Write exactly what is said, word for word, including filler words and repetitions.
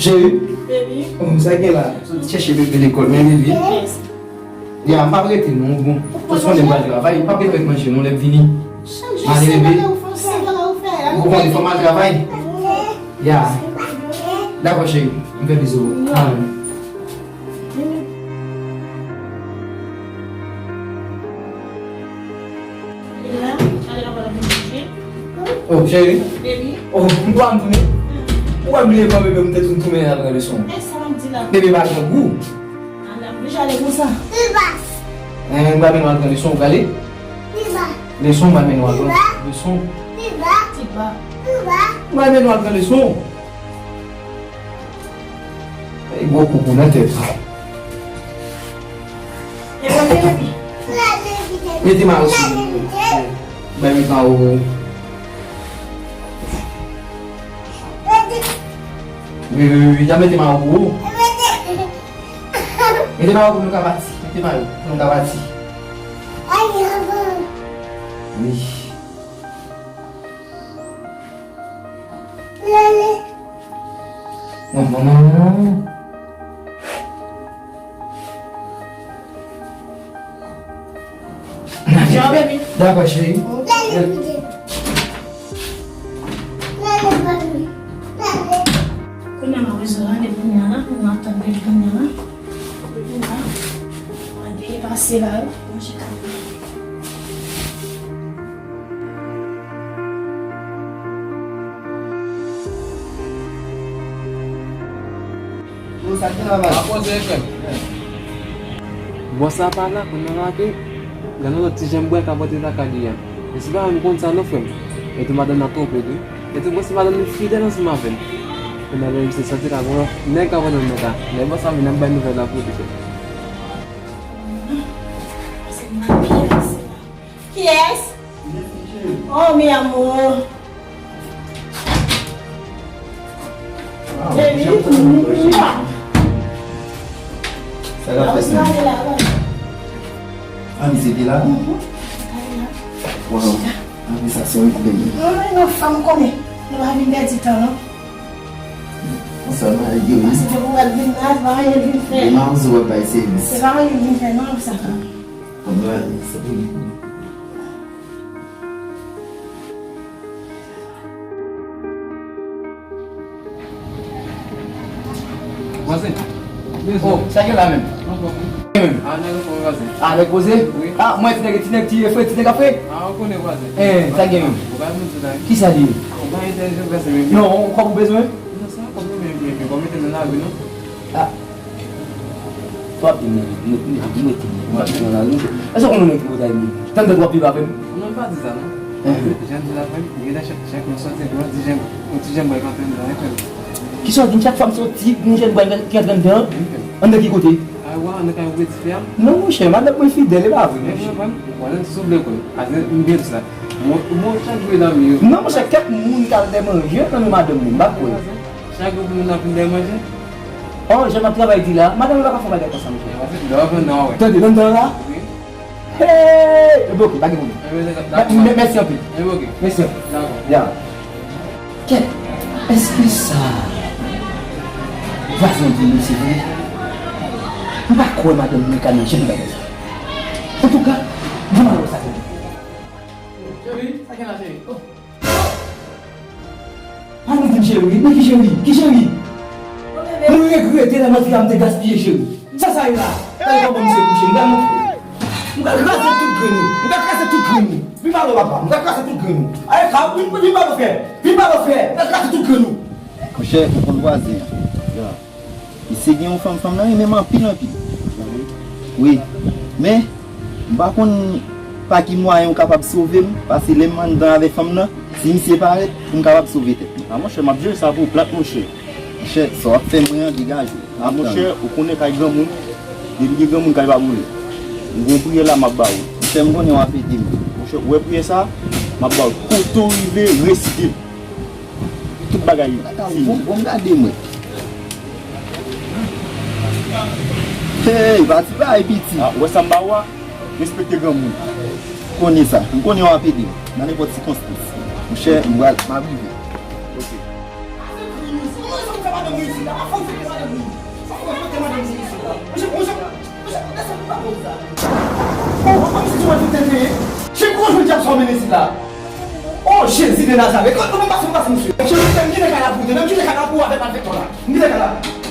Cheri, baby, oh, sa gen la? Soti chèche bebe lekòl, men bebe. Yes. Ya, m p ap rete non, bon. Paske konnen m pral travay, m p ap gen tan manje non, lè m vini. Chak jou se bagay ou fè, se bagay ou fè. Ou konnen fò m al travay. Ya. Dakò, cheri. M fè bizou. Alright. Oh, cheri. Baby. Oh, m pran tounen. Ou wè bliye pran bebe m te tounen al pran leson. Bebe pa gen gou. Ala, m deja ale konsa. Eh, m pral mennen w al pran leson, ou prale? Leson, m pral mennen w al pran leson. M pral mennen w al pran leson. E gwo koukou nan tèt. Mete mayo sou li. Bay mete mayo. Wi, wi, wi, wi, ya mete mayo pou ou. Mete mayo pou nou ka pati. Mete mayo pou nou ka pati. Wi. Non, non, non, non. Dakò, cheri. Kounye a m ap rezoud randevou mwen an la, m ap tann randevou mwen an la. Kounye a, mwen depase la, manje kafe. Bon, sa ki nan bagay? Apòze, frè m. Bò sa pa la, kounye a la ke, gen yon lòt ti jenn bwè k ap antre lakay li a. E se pa mwen konn sa non, frè m. E tou madanm nan twonpe tou. E tou bon, se madanm li fidèl ansanm avè l. Kounye a la, misye santi la, bon, nèg k ap antre nan nèg la. Lè bò sa vini, ap bay nouvèl la pou li, frè m. Kiyès? Oh, mi amor. Baby. Sa k ap fèt menm? Ah, misye te la? Waw. Ah, men sa se yon pwoblèm. Non, non, non, fanm konnen. Nou pa vin pèdi tan, non. Konsa bagay yo ye. Paske depi w al vin la, se pa anyen l vin fè. Demen w ap bay sèvis. Se pa anyen l vin fè, non, sa. Konn bagay sa pou li. Vwazen. Oh, sa gen la menm? Anfòm, wi. Gen menm. Ah, nèg anfòm, vwazen. Ah, nèg poze? Wi. Ah, mwen ti nèg, ti nèg, ti fre, ti nèg ap fre? Ah, ou konnen, vwazen. Eh, sa gen menm? Ou pa menm di la. Kisa li ye? Ou pa entèlijans vwazen menm. Non, ou kòb ou bezwen? Non, sa kòb mwen menm, epi kòb mete nan lari, non? Ah. Fò w ap di m nan, mwen, mwen, mwen, mwen, mwen, mwen, mwen, mwen, èske w konnen mwen ki bòt avè m? Tann, tann w ap viv avè m. Non, m pa di sa, non. Enhen. Jan di la, frè m, genlè chak, chak mwen sòti, yon ti jenn, yon ti jenn bwè k antre anndan, wi, frè m. Kisa w di m? Chak fwa m sòti, yon jenn bwè ki antre anndan? Wi, frè m. Anndan ki kote? A, wè, anndan kay ou pedi fè a? Non, monchè, madanm mwen fidèl, e pa vre, monchè. Mwen, mwen, mwen, mwen, sou vle kwè. Paske m byen di sa. Mwen, mwen chak jou e dòmi yo. Non, monchè, kèk moun k al dèmanje nan men madanm mwen, m pa kwè. Chak jou pou moun ap vin dèmanje. Oh, jan m ap travay di la, madanm mwen pa ka fè yon bagay konsa, monchè. Lè w ap vin nan, wè. Tande, nan, nan la? Wi. Hey! Ebyen, oke, pa gen pwoblèm. Ebyen, dakò. Mè-, mèsi anpil. Ebyen, oke. Mèsi anpil. Dakò. Ya. Kèt, èske sa vwazen an di m se vre? M pa kwè madanm mwen ka nan janm bagay sa. Antouka, ban m al wè sa k gen. Cheri, sa gen la, cheri? Oh. Pa nou vin cheri, men ki cheri? Ki cheri? Mwen regrete lè mwen di a m te gaspiye cheri. Sa sa ye la? Gade kòman misye kouche, m pral montre w. M pral kraze tout grenn ou. M pral kraze tout grenn ou. Vin pa wè papa, m pral kraze tout grenn ou. Ayo, ka, vin, vin pa wè frè. Vin pa wè frè. M pral kraze tout grenn ou. Monchè, ou konn vwazen an. Ya. Misye gen yon fanm, fanm nan renmen m anpil, anpil. Wi. Men, m pa konn pa ki mwayen ou kapab sove m, paske lè m anndan avèk fanm nan, si misye parèt, pou m kapab sove tèt mwen. A monchè, m ap jere sa pou ou plat, monchè. Monchè, sa w ap fè mwen an, degaje w. A monchè, ou konnen kay granmoun, depi gen granmoun kay pa boule. M gen yon priyè la m ap ba ou. Monchè, m konnen w ap ede m. Monchè, ou wè priyè sa, m ap ba ou. Kote w rive, resite l. Tout bagay fini. Bon, bon, gade mwen. Hey, pati pa e piti. Ah, ou wè sa m ba ou a? Respekte granmoun. Konnen sa. M konnen w ap ede m nan nenpòt sikonstans. Monchè, m pral, m ap rive. Ok. Isit la, pa fè m fete madanm nou. Pa fè m fete madanm nou isit la. Monchè, monchè, monchè, desann pa bon sa. Oh, kòmsi se malfektè te ye. Chèf, gwo jwèt dyab sa w mennen isit la. Oh, Jezi de Nazarèt. Kòman pase, pase, mesye? Mesye, m kite kay la pou ou, m kite kay la pou ou avèk malfektè la. M kite kay la.